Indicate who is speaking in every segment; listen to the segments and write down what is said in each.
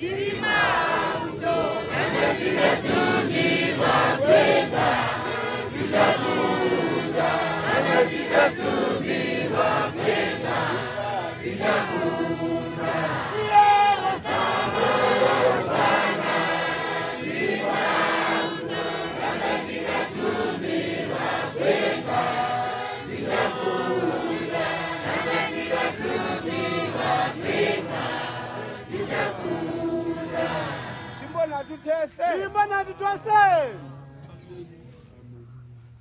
Speaker 1: Tiri mauto tikatumirwa kwega tichakunda kana tikatumirwa kwega tichakunda.
Speaker 2: Tsvimbo nhatu tose.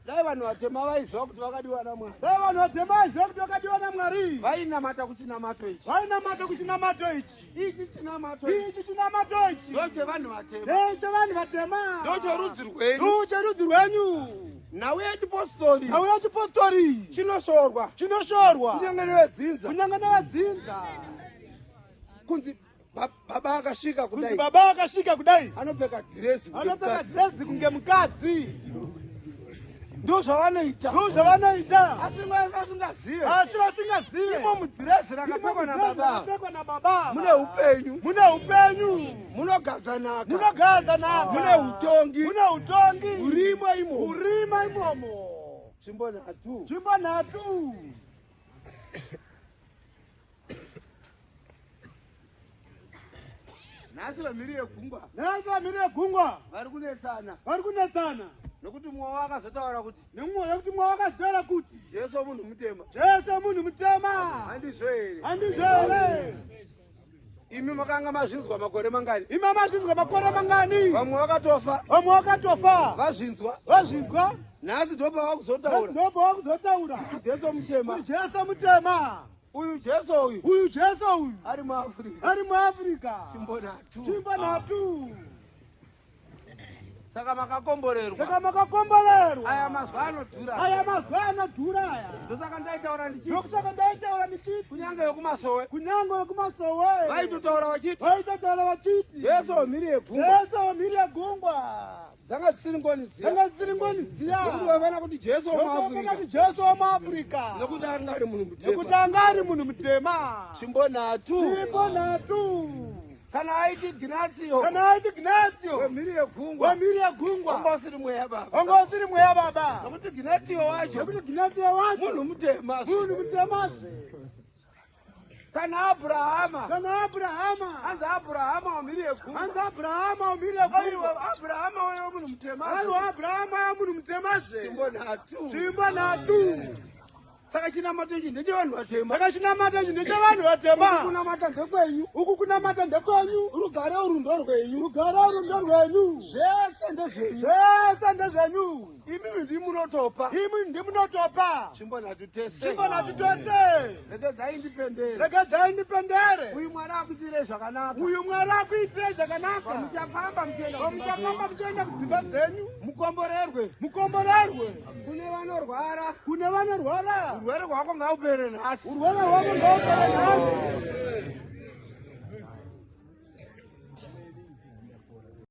Speaker 3: Dai vanhu vatema vaiziva kuti vakadiwa naMwari.
Speaker 2: Dai vanhu vatema vaiziva kuti vakadiwa naMwari.
Speaker 3: Vainamata kuchinamato ichi.
Speaker 2: Vainamata kuchinamato ichi.
Speaker 3: Ichi chinamato ichi.
Speaker 2: Ichi chinamato ichi.
Speaker 3: Ndochevanhu vatema.
Speaker 2: Ndechevanhu vatema.
Speaker 3: Ndocherudzi rwenyu.
Speaker 2: Ndocherudzi rwenyu.
Speaker 3: Nhau yechipostori.
Speaker 2: Nhau yechipostori.
Speaker 3: Chinoshorwa.
Speaker 2: Chinoshorwa.
Speaker 3: Kunyange nevedzinza.
Speaker 2: Kunyange nevedzinza.
Speaker 3: Kunzi baba akasvika kudai.
Speaker 2: Kunzi baba akasvika kudai.
Speaker 3: Anopfeka dhirezi.
Speaker 2: Anopfeka dhirezi kunge mukadzi.
Speaker 3: Ndozvavanoita.
Speaker 2: Ndozvavanoita.
Speaker 3: Asi vasingazive.
Speaker 2: Asi vasingazive.
Speaker 3: Imo mudhirezi rakapfekwa nababa.
Speaker 2: Rakapfekwa nababa.
Speaker 3: Mune upenyu.
Speaker 2: Mune upenyu.
Speaker 3: Munogadza nhaka.
Speaker 2: Munogadza nhaka.
Speaker 3: Mune utongi.
Speaker 2: Mune utongi.
Speaker 3: Urimo imomo.
Speaker 2: Urimo imomo.
Speaker 3: Tsvimbo nhatu.
Speaker 2: Tsvimbo nhatu.
Speaker 3: Nhasi vemhiri yegungwa.
Speaker 2: Nhasi vemhiri yegungwa.
Speaker 3: Vari kunetsana.
Speaker 2: Vari kunetsana.
Speaker 3: Nokuti mumwe wavo akazotaura kuti.
Speaker 2: Nemumwe wekuti mumwe wavo akazotaura kuti.
Speaker 3: Jesu munhu mutema.
Speaker 2: Jesu munhu mutema.
Speaker 3: Handizvo here?
Speaker 2: Handizvo here?
Speaker 3: Imi makanga mazvinzwa makore mangani?
Speaker 2: Imi mazvinzwa makore mangani?
Speaker 3: Vamwe vakatofa.
Speaker 2: Vamwe vakatofa.
Speaker 3: Vazvinzwa.
Speaker 2: Vazvinzwa.
Speaker 3: Nhasi ndopavakuzotaura.
Speaker 2: Ndopavakuzotaura.
Speaker 3: Jesu mutema.
Speaker 2: Jesu mutema.
Speaker 3: Uyu Jesu uyu.
Speaker 2: Uyu Jesu uyu.
Speaker 3: Ari muAfrica.
Speaker 2: Ari muAfrica.
Speaker 3: Tsvimbo nhatu.
Speaker 2: Tsvimbo nhatu.
Speaker 3: Saka makakomborerwa.
Speaker 2: Saka makakomborerwa.
Speaker 3: Aya mazwi anodhura.
Speaker 2: Aya mazwi anodhura aya.
Speaker 3: Ndosaka ndaitaura ndichiti.
Speaker 2: Ndokusaka ndaitaura ndichiti.
Speaker 3: Kunyange vekumasowe.
Speaker 2: Kunyange vekumasowe.
Speaker 3: Vaitotaura vachiti.
Speaker 2: Vaitotaura vachiti.
Speaker 3: Jesu wemhiri yegungwa.
Speaker 2: Jesu wemhiri yegungwa.
Speaker 3: Dzanga dzisiri ngoni dziya.
Speaker 2: Dzanga dzisiri ngoni dziya.
Speaker 3: Nekuti vaifanira kuti Jesu wemuAfrica.
Speaker 2: Nekuti Jesu wemuAfrica.
Speaker 3: Nekuti anga ari munhu mutema.
Speaker 2: Nekuti anga ari munhu mutema.
Speaker 3: Tsvimbo nhatu.
Speaker 2: Tsvimbo nhatu.
Speaker 3: Kana aiti Ignatio.
Speaker 2: Kana aiti Ignatio.
Speaker 3: Wemhiri yegungwa.
Speaker 2: Wemhiri yegungwa.
Speaker 3: Wanga usiri mweya baba.
Speaker 2: Wanga usiri mweya baba.
Speaker 3: Nekuti Ignatio wacho.
Speaker 2: Nekuti Ignatio wacho.
Speaker 3: Munhu mutema.
Speaker 2: Munhu mutema.
Speaker 3: Kana Abrahama.
Speaker 2: Kana Abrahama.
Speaker 3: Anzi Abrahama wemhiri yegungwa.
Speaker 2: Anzi Abrahama wemhiri yegungwa.
Speaker 3: Aiwa Abrahama weyo munhu mutema.
Speaker 2: Aiwa Abrahama weyo munhu mutema zve.
Speaker 3: Tsvimbo nhatu.
Speaker 2: Tsvimbo nhatu.
Speaker 3: Saka chinamato ichi ndechevanhu vatema.
Speaker 2: Saka chinamato ichi ndechevanhu vatema.
Speaker 3: Uku kunamata ndekwenyu.
Speaker 2: Uku kunamata ndekwenyu.
Speaker 3: Rugare urwu ndorwenyu.
Speaker 2: Rugare urwu ndorwenyu.
Speaker 3: Zvese ndezvenyu.
Speaker 2: Zvese ndezvenyu.
Speaker 3: Imimi ndimi munotopa.
Speaker 2: Imimi ndimi munotopa.
Speaker 3: Tsvimbo nhatu tese.
Speaker 2: Tsvimbo nhatu tose.
Speaker 3: Regedzai ndipendere.
Speaker 2: Regedzai ndipendere.
Speaker 3: Uyu Mwari akuitirei zvakanaka.
Speaker 2: Uyu Mwari akuitirei zvakanaka.
Speaker 3: Pamuchafamba muchienda.
Speaker 2: Pamuchafamba muchienda kudzimba dzenyu.
Speaker 3: Mukomborerwe.
Speaker 2: Mukomborerwe.
Speaker 3: Kune vanorwara.
Speaker 2: Kune vanorwara.
Speaker 3: Urwere hwako ngaupere nhasi.
Speaker 2: Urwere hwako ngaupere nhasi.